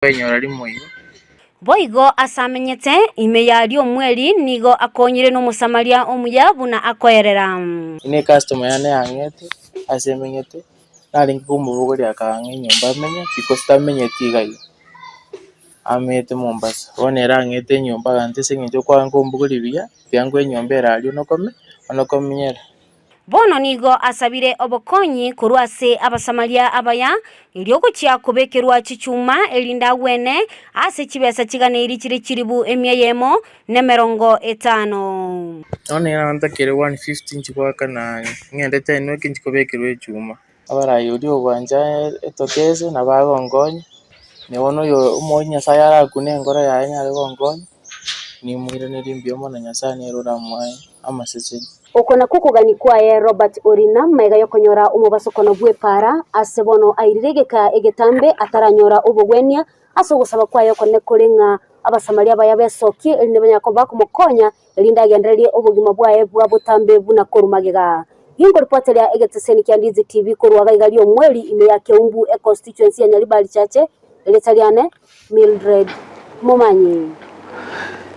Nkwenyora rimo igo. Boigo ase amenyete ime ya riomweri nigo akonyire n'Omosamaria omuya buna akoerera. Ine ecustomer yane yang'ete ase emenyete, narenge komobogoria akang'a enyomba amenye because tamenyeti iga iga, amenyete Mombasa. Bono ere ang'ete enyomba agantebia ase eng'encho kwanga kombogoria buya, tiga nkoe enyomba ere aria onokome, onokomenyera. Bono nigo asabire obokonyi korwa ase Abasamaria abaya, erio gochia kobekerwa chichuma, erinde agwene ase chibesa chiganeirie chire chilifu emia eyemo, na emerongo etano. Bono ere ntakere 150 nchigoakana ng'ende tenweki nchikobekerwa echuma. Abarai oria ogwancha etokese nabo agonkonya, na bono oyo omoyio Nyasaye arakune enkoro yaye nyare gonkonya, nimoiranerie mbuya mono Nyasaye nere oramoe amaseseni. Oko nakwo okogania kwaye Robert Orina magega yokonyora omobasokono bw'epaara ase bono airire egeka egetambe ataranyora obogwenia ase ogosaba kwaye okonene kore ng'a Abasamaria abaya besokie erinde banyare koba bakomokonya erinde agendererie obogima bwaye bwa botambe buna korwa magega. Ginkoripoteria egeteseni kia Ndizi TV korwa gaiga ri'omweri ime ya Keumbu econstituency ya Nyaribari Chache, erieta riane Mildred Momanyi.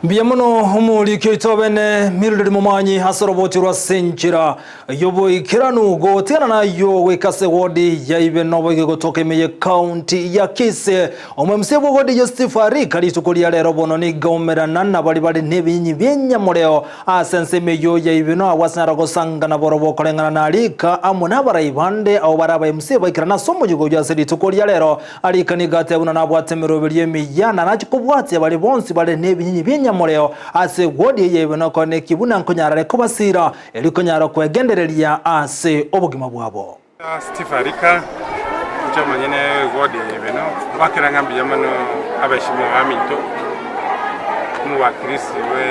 Mbuya mono omoriki oito bene Mildred Momanyi ase oroboti rwa Senchera y'oboikeranu gotigana nayio goika ase wodi ya Ibenoboige gotoka ime ye county ya Kisii. Omwemsia bw'ewodi eyio Steve Arika rituko ria rero bono nigo aumerana nabari bare nebinyinyi bi'enyamoreo ase ensemo eyio ya Ibeno agwo ase naro gosangana borobwo koreng'ana na Arika amo nabarai bande abwo bare aba MC baikerana ase omoyega oyio ase rituko ria rero. Arika nigo ateba buna nabwate emeroberio emiya na nache kobwatia baria bonsi bare nebinyinyi bi'enyamoreo ase ewodi eye ya Ibeno koeneki buna nkonyarare kobasira erio konyara kwegendereria ase obogima bwabo. Steve Arika, inche omonyene eward ya Ibeno, ngwakera ng'a mbuya mono abaheshimiwa baminto, omowakilisi bwe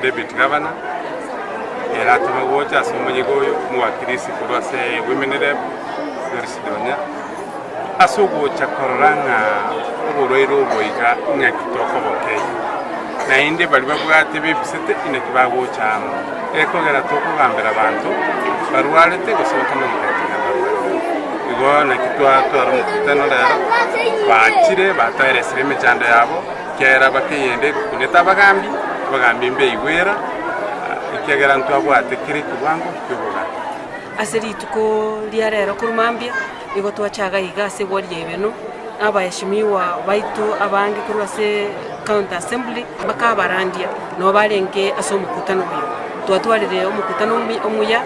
deputy governor, ere atome gocha ase omoyega oyo, omowakilisi korwa ase women rep, Doris Donya, ase ogocha korora ng'a oborwaire obo iga ng'aki tokobokei. Naende baria babwate bebisete inaki bagocha amo. Ekogera tokogambera abanto barwarete gose batamanyekani ng'a mbarwarete. Igo naki twatwara omokutano rero, bachire batoeresire emechando yabo, kera bakeyende ekunete abagambi, abagambi mbeigwera, ekiagera ntwabwate kera ekewango ki'obogambi. Ase rituko ria rero korwa mambia, nigo twachaga iga ase egwari ya Ibeno, abaheshimiwa baito abange korwa ase County Assembly bakabarandia nabo barenge ase omokutano oyo. Twatwarire omokutano omuya,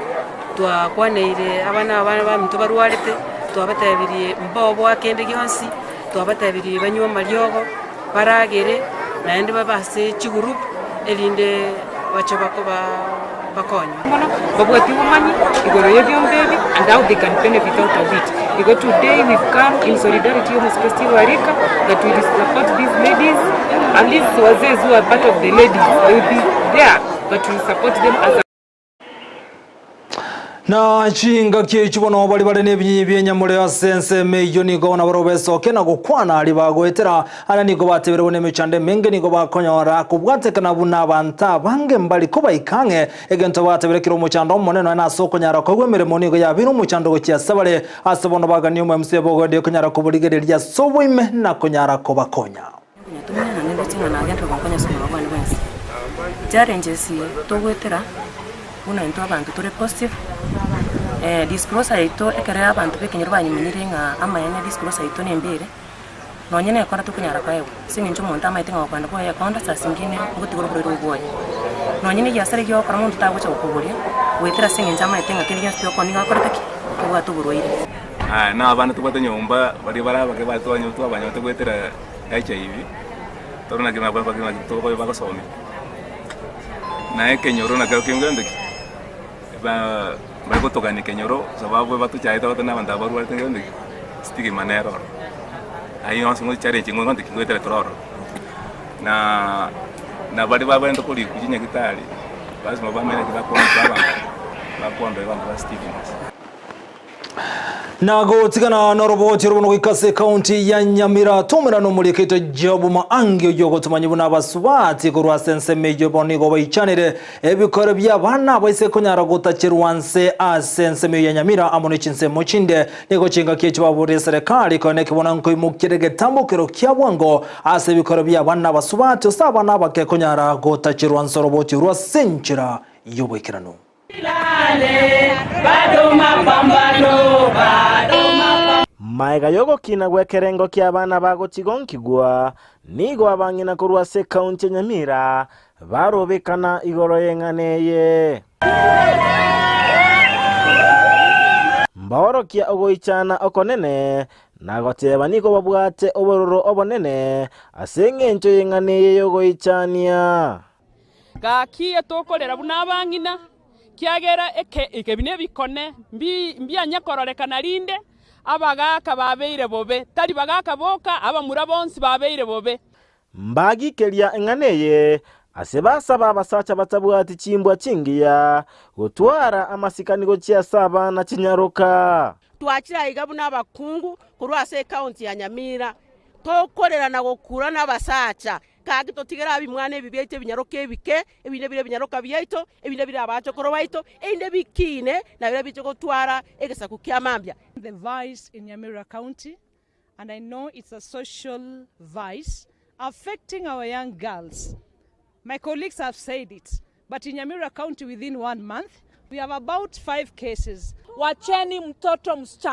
twakwaneire abana aba baminto barwarete, twabatebirie mbaoboa kende gionsi, twabatebirie banywe amariogo, baragere, naende babe ase chigroup erinde bache bakoba bakonywe. Bono babwati obomanyi igoro y'ebiombe ebi and how they can benefit out of it. Igo today we've come in solidarity y'omosike Steve Arika that we will support these ladies at least wazees who are part of the ladies they will be there but we will support them as a Na chingaki echio bono baria bare nebinyinyi bi'enyamoreo ase ensemo eyio nigo bono barabwo besokia na gokwana aria bagoetera. Aria nigo batebire buna emechando emenge nigo bakonyora kobwatekana buna abanto abange mbari kobaika ang'e. Egento batebire kere omochando omonene nonya nase okonyara koigwa emeremo nigo yabeire omochando gochia asebare. Ase bono baganie omwemsi obogoedia okonyara koborigereria ase oboime na konyara kobakonya. Challenges togoetera buna intwe abanto tore positive, disclosure yaito ekero abanto ba ekenyoro banyemenyire ng'a amaene disclosure yaito nembe ere, nonye na ekora tokonyara koegwa, ase eng'encho omonto amaete ng'a gokogenda bwoye ekonda saa zingine ngotiga ore oborwaire obwo bwoye. Nonye na ebiasara ebi ogokora monto tagocha gokoboria, goetera ase eng'encho amaete ng'a kende gionsi pi okoonia nigo akorete ki? Kebwate oborwaire. Na abana tobwate nyomba baria bare abake twabanywa togoetera HIV, tore naki nabo tokoba bagosomia. Na ekenyoro nakero kende gento ki? Ba bari gotogania ekenyoro sababu batochaete bagote na abanto aba barwarete gento ki? Stigma nere ororo. Ayio yonsi ng'o challenge ng'o gento ki ngoetera tore ororo. Na na baria babwenerete korikwa chinyagitari, lasima bamanye naki bakoansa abanto, bakoandoa abanto ba stigmas. Nagotigana noroboti runo goikase kaunti ya Nyamira tumira nomurikite Job Maangi oyo gotumanya buna abasubati korwa ase ensemo eywo bono nigo baichanire ebikore bia abana baise konyara gotacherwa nse ase ensemo ya Nyamira amo ne chinsemo chinde nigo chingaki echi baboria serikali koene kebona nkoimokire getambokero kia bwango ase ebikore bia abana abasubati ase abana abake konyara gotacherwa nse oroboti rwa ase enchera y'oboikeranu. Maega y'ogokina gw'ekerengo ki'abana bagochigonkigwa, nigo abang'ina korwa ase ekaunti ya Nyamira barobekana igoro y'eng'ana eye. Mbaorokia ogoichana okonene, na goteba nigo babwate obororo obonene ase eng'encho y'eng'ana eye y'ogoichania. Gaki etokorera buna abang'ina, kiagera eke ekebi nebikone mbi mbianye kororekana rinde, abagaka babeire bobe, tari bagaka boka, abamura bonsi babeire bobe. Mbagikeria eng'ana eye ase basaba abasacha batabwati chimbwa chingiya gotwara amasikani gochia ase abana chinyaroka. Twachira iga buna abakungu korwa ase ekaunti ya Nyamira, tokorera na gokura na abasacha gaki totigere abimwana ebi biaito ebinyaroka ebike, ebinde bire ebinyaroka biaito, ebinde bire abachokoro baito, erinde bikine na bire biche gotwara egesaku kia mambia. The vice in Nyamira County, and I know it's a social vice affecting our young girls. My colleagues have said it, but in Nyamira County within 1 month, we have about 5 cases. Wacheni mtoto msichana.